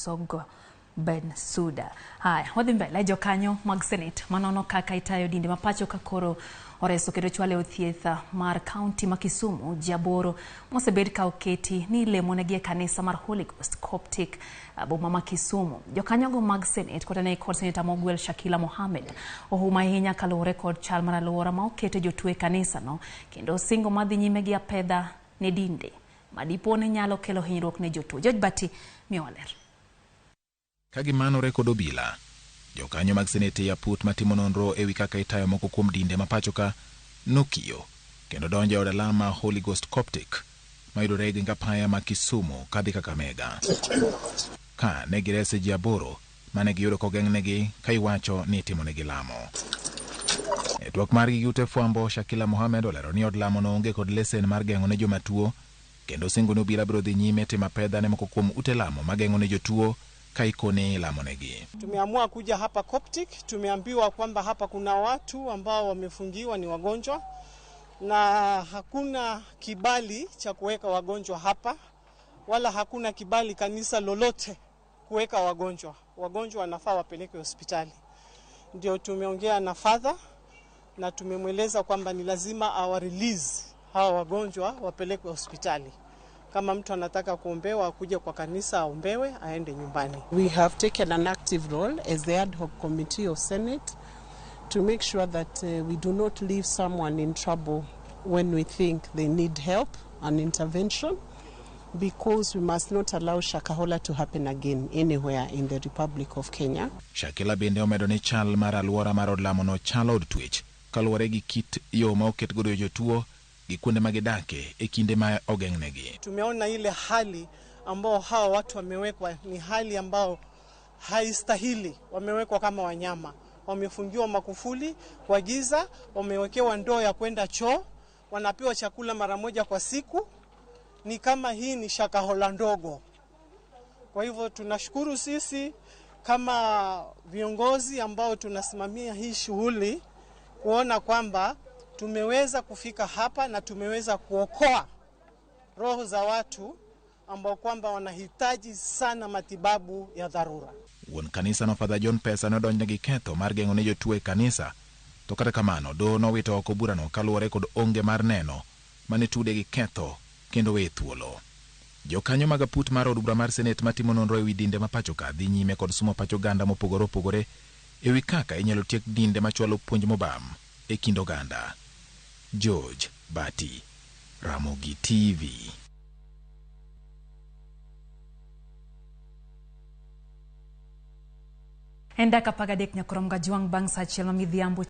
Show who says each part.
Speaker 1: Osogo Bensouda. Haya, wadhi mbele. Jokanyo mag Senate manono kaka itayo dinde ma pacho ka koro oreso kendo chwale e thieth mar kaunti ma Kisumu ji 8 mosebed ka oketi ni ilemonegi e kanisa mar Holy Ghost Coptic boma ma Kisumu. Jokanyogo mag Senate kod ne kod Seneta mogwel Shakila Mohamed ohum ahinya kaluwore kod chal mar alwora ma okete jotuo e kanisano kendo singo madhi nyime gi apedha ne dinde madipo ne nyalo kelo hinyruok ne jotuo. George Bati miyowa ler.
Speaker 2: Ka gimanore kod obila, jokanyo mag Senate e aput matimo nonro ewi kaka itayo moko kuom dinde ma pacho ka nokiyo kendo donjo e od alama Holy Ghost Coptic mayudore e gweng' apaya ma Kisumu kadhi Kakamega. Ka ne girese ji 8 mane giyudo kogeng'negi ka iwacho ni itimonegi lamo. E twak margi gi ute fwambo, Shakila Mohamed olero ni od lamo no onge kod lesen mar geng'o ne joma tuo kendo singo ni obila biro dhi nyime timo apedha ne moko kuom ute lamo mageng'o ne jotuo ka ikoni ilamonegi.
Speaker 3: Tumeamua kuja hapa Coptic, tumeambiwa kwamba hapa kuna watu ambao wamefungiwa ni wagonjwa na hakuna kibali cha kuweka wagonjwa hapa, wala hakuna kibali kanisa lolote kuweka wagonjwa. Wagonjwa wanafaa wapelekwe hospitali. Ndio tumeongea na father na tumemweleza kwamba ni lazima awa release hawa wagonjwa wapelekwe hospitali. Kama mtu anataka kuombewa akuje kwa kanisa aombewe aende nyumbani.
Speaker 4: We have taken an active role as the ad hoc committee of Senate to make sure that we do not leave someone in trouble when we think they need help and intervention, because we must not allow Shakahola to happen again anywhere in the Republic of Kenya.
Speaker 2: Shakila bende omedo ni chal mar alwora mar od lamono chalo od twech kaluwore gi kit yo ma oket godo jotuo gi kuonde ma gidake e kinde ma ogeng'negi.
Speaker 3: Tumeona ile hali ambao hawa watu wamewekwa ni hali ambao haistahili. Wamewekwa kama wanyama, wamefungiwa makufuli kwa giza, wamewekewa ndoo ya kwenda choo, wanapewa chakula mara moja kwa siku. Ni kama hii ni Shakahola ndogo. Kwa hivyo tunashukuru sisi kama viongozi ambao tunasimamia hii shughuli kuona kwamba tumeweza kufika hapa na tumeweza kuokoa roho za watu ambao kwamba wanahitaji sana matibabu ya dharura.
Speaker 2: Wuon kanisa no Father John Pesa nodonjne gi ketho mar geng'o ne jotuo e kanisa, to kata kamano doho nowito oko burano kaluwore kod onge mar neno mane tude gi ketho kendo weye thuolo. Jokanyo mag aput mar od bura mar Senate matimo nonro ewi dinde ma pacho ka dhi nyime kod sumo pach oganda mopogore opogore ewi kaka inyalo tiek dinde machwalo puonj mobam e kind oganda. George Bati, Ramogi TV.
Speaker 1: En dakika 13 nyaka rom gajwang' bang' saa 1 ma midhiambo.